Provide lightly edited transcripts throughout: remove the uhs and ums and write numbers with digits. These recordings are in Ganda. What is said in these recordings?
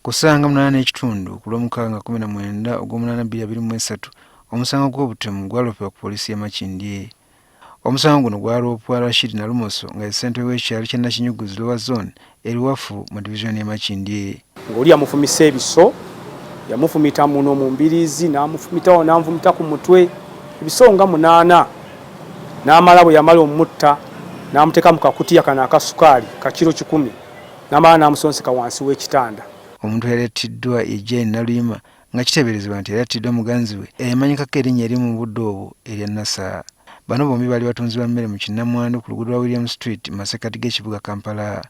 Ku ssaawa nga 8:30 ku Lwomukaaga nga 19 Ogwomunaana 2023, omusango gw'obutemu gwaloopebwa ku poliisi y'e Makindye. Omusango guno gwaloopwa Rashid Nalumoso nga ye ssentebe w'ekyalo ky'e Nakinyuguzi Lower Zone e Luwafu mu divizoni y'e Makindye. Ng'oli yamufumise ebiso, yamufumita muno mu mbiriizi, n'amufumita n'amufumita ku mutwe ebiso nga munaana, n'amala bwe yamala omutta n'amuteeka mu kakutiya kano aka sukaali ka kiro 100 n'amala n'amusonseka wansi w'ekitanda. Omuntu eyali attiddwa ye Jane Naluyima nga kiteeberezebwa nti yali attiddwa muganzi we eyamanyikako erinnya erimu mu budde obwo erya Nasa. Bano bombi baali batunzi ba mmere mu kinnamwandu ku luguudo lwa William Street mu masekkati g'ekibuga Kampala.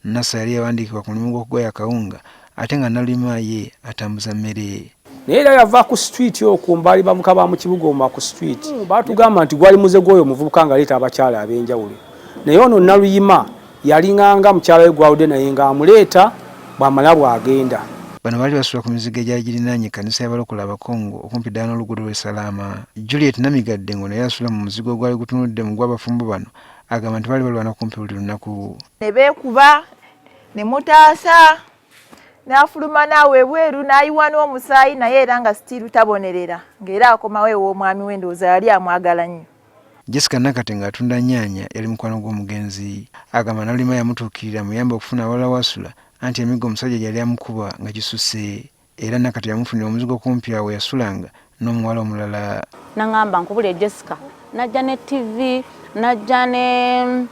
Nasa yali yawandiikibwa ku mulimu gw'okugoya akawunga ate nga Naluyima ye atambuza mmere. Naye era yava ku street okwo mbaali bavuka ba mu kibuga omwo ku street. Baatugamba nti gwali muze gw'oyo omuvubuka ng'aleeta abakyala ab'enjawulo. Naye ono Naluyima yalinganga mukyala we gw'aludde naye ng'amuleeta bw'amala bw'agenda. Bano baali basula ku mizigo egyali girinaanye ekkanisa y'Abalokole Abakongo okumpi ddala n'oluguudo lw'e Salaama. Juliet Namigadde ng'ono yali asula mu muzigo ogwali gutunudde mu gw'abafumbo bano agamba nti baali balwana kumpi buli lunaku. Ne beekuba ne mutaasa n'afuluma naawe ebweru n'ayiwa n'omusaayi naye era nga sitiiru tabonerera ng'era akomawo ew'omwami we ndowooza yali amwagala nnyo. Jessica Nakate ng'atunda nnyaanya yali mukwano gw'omugenzi. Agamba Nalulima yamutuukirira amuyambe okufuna awalala w'asula anti emiggo omusajja gyeyali amukuba nga gisusse. Era Nakate yamufunira omuzigo kumpi awo we yasulanga n'omuwala omulala. Nangamba nkubulire Jessica najja ne TV, najja ne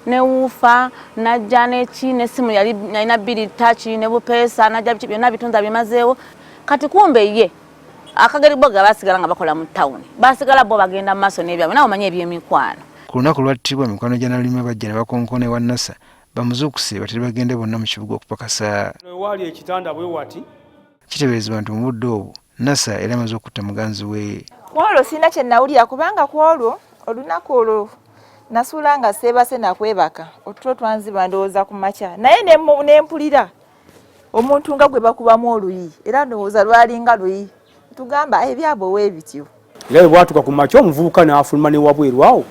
ne wuufa, najja neki n'essimu yali yalina bbiri ttaki ne bupeesa najja biki byonna bitunza bimazeewo kati kumbe ye akageri bo ga basigala nga bakola mu tawuni basigala bo bagenda mu maaso n'ebyabwe nawe omanyi eby'emikwano. Ku lunaku lw'attibwa mikwano gya Nalulima bajja ne bakonkona ewa Nasser bamuzuukuse batere bagende bonna mu kibuga okupakasa. Ewaali ekitanda bwe wati. Kiteeberezebwa nti mu budde obwo Nasser yali amaze okutta muganzi we. Ku olwo sirina kye nawulira kubanga ku olwo olunaku olwo nasuula nga seebase nakwebaka otulo twanziba ndowooza ku makya naye ne mpulira omuntu nga gwe bakubamu oluyi era ndowooza lwalinga luyi tugamba ebyabwe weebityo. Era bwe bwatuuka ku makya omuvubuka n'afuluma ne wabweru awo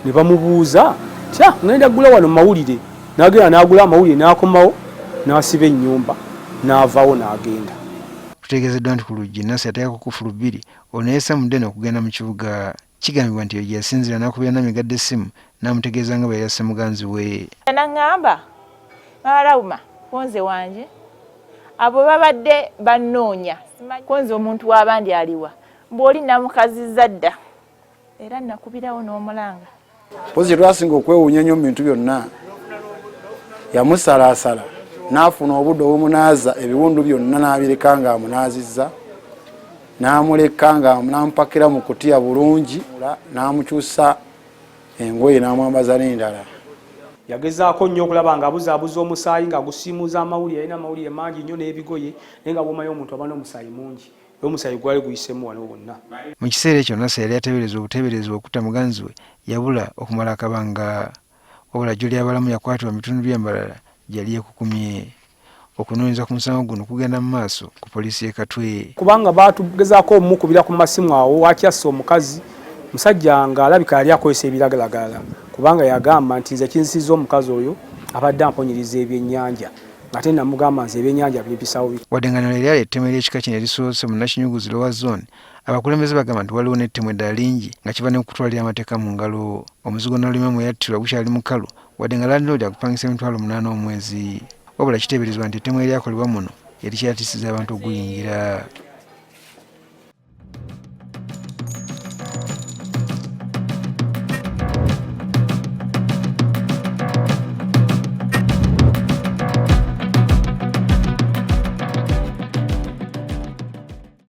ne bamubuuza tya ngenda gula wano mawulire n'agenda n'agula amawulire n'akomawo n'asiba ennyumba n'avaawo n'agenda. Tutegeezeddwa nti ku luggi Nasser yateekako kkufulu bbiri olwo ne yessa mu ddene okugenda mu kibuga. Kigambibwa nti eyo gye yasinziira n'akubira Namigadde essimu n'amutegeeza nga bwe yali asse muganzi we. N'aŋŋamba, Maama Lauma, ko nze wangi? Abo babadde bannoonya. Ko nze omuntu w'abandi aliwa? Mbu oli namukazizza dda. Era nakubirawo n'omulanga. Mpozi kye twasinga okwewuunya ennyo mu bintu byonna, yamusalaasala n'afuna obudde obumunaaza ebiwundu byonna n'abireka ng'amunaazizza, n'amuleka nga n'amupakira mu kutiya bulungi, n'amukyusa engoye n'amwambaza n'endala. Yagezaako nnyo okulaba ng'abuzaabuza omusaayi ng'agusiimuuza amawulire, yalina amawulire mangi nnyo n'ebigoye naye nga bw'omanyi omuntu aba n'omusaayi mungi era omusaayi gwali guyiseemu wano wonna. Mu kiseera ekyo Nasser yali ateeberezebwa obuteeberezebwa okutta muganzi we yabula okumala akabanga. Wabula Juliabalamu yakwatibwa mu bitundu by'e Mbarara gye yali yeekukumye. Okunoonyereza ku musango guno kugenda mu maaso ku poliisi y'e Katwe. Kubanga baatugezaako omukubira ku masimu awo wakyassa omukazi, musajja ng'alabika yali akozesa ebiragalalagala kubanga yagamba nti nze kinzisizza omukazi oyo abadde amponyiriza ebyennyanja ng'ate namugamba nze ebyennyanja bimpisawo bitya. Wadde nga lino lye lyali ettemu ery'ekika kino erisoose mu Nakinyuguzi Lower Zone, abakulembeze bagamba nti waliwo n'ettemu eddala lingi nga kiva ne ku kutwalira amateeka mu ngalo. Omuzigo Nalulima mwe yattirwa gukyali mukalu wadde nga landiroodi agupangisa 80,000 omwezi. Wabula kiteeberezebwa nti ettemu eryakolebwa muno lyerikyatiisiza abantu okuguyingira.